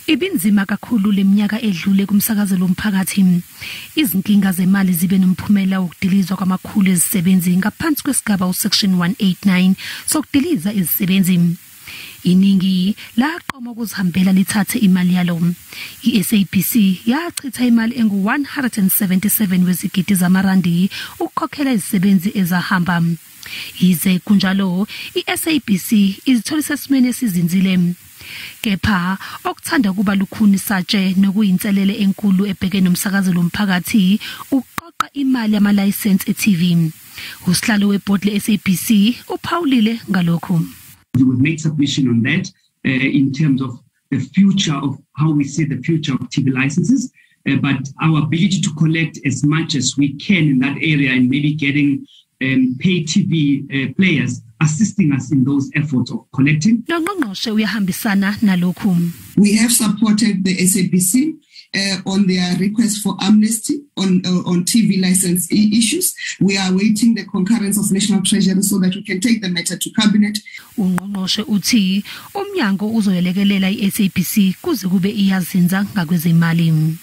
Ibinzima kakhulu leminyaka edlule kumsakazo lomphakathi. Izinkinga zemali zibe nomphumela wokudilizwa kwamakhulu ezisebenzi ngaphansi kwesigaba usection 189 sokudiliza izisebenzi. Iningi laqoma ukuzihambela lithathe imali yalo. I-SABC yachitha imali engu-177 wezigidi zamarandi ukukhokhela izisebenzi ezahamba. Yize kunjalo, i-SABC izitholisa esimeni esizinzile. Kepha okuthanda kuba lukhuni satshe nokuyinselele enkulu ebheke nomsakazo lomphakathi ukuqoqa imali yamalayisense e-TV. Usihlalo webhodi le-SABC uphawulile ngalokhu. We've made submission on that in terms of the future of how we see the future of TV licenses, but our ability to collect as much as we can in that area and maybe getting pay TV players assisting us in those efforts of collecting. Nongqongqoshe uyahambisana nalokhu. We have supported the SABC on their request for amnesty on TV license issues. We are awaiting the concurrence of National Treasury so that we can take the matter to cabinet. Ungqongqoshe uthi umnyango uzoyelekelela iSABC kuze kube iyazinza ngakwezemali.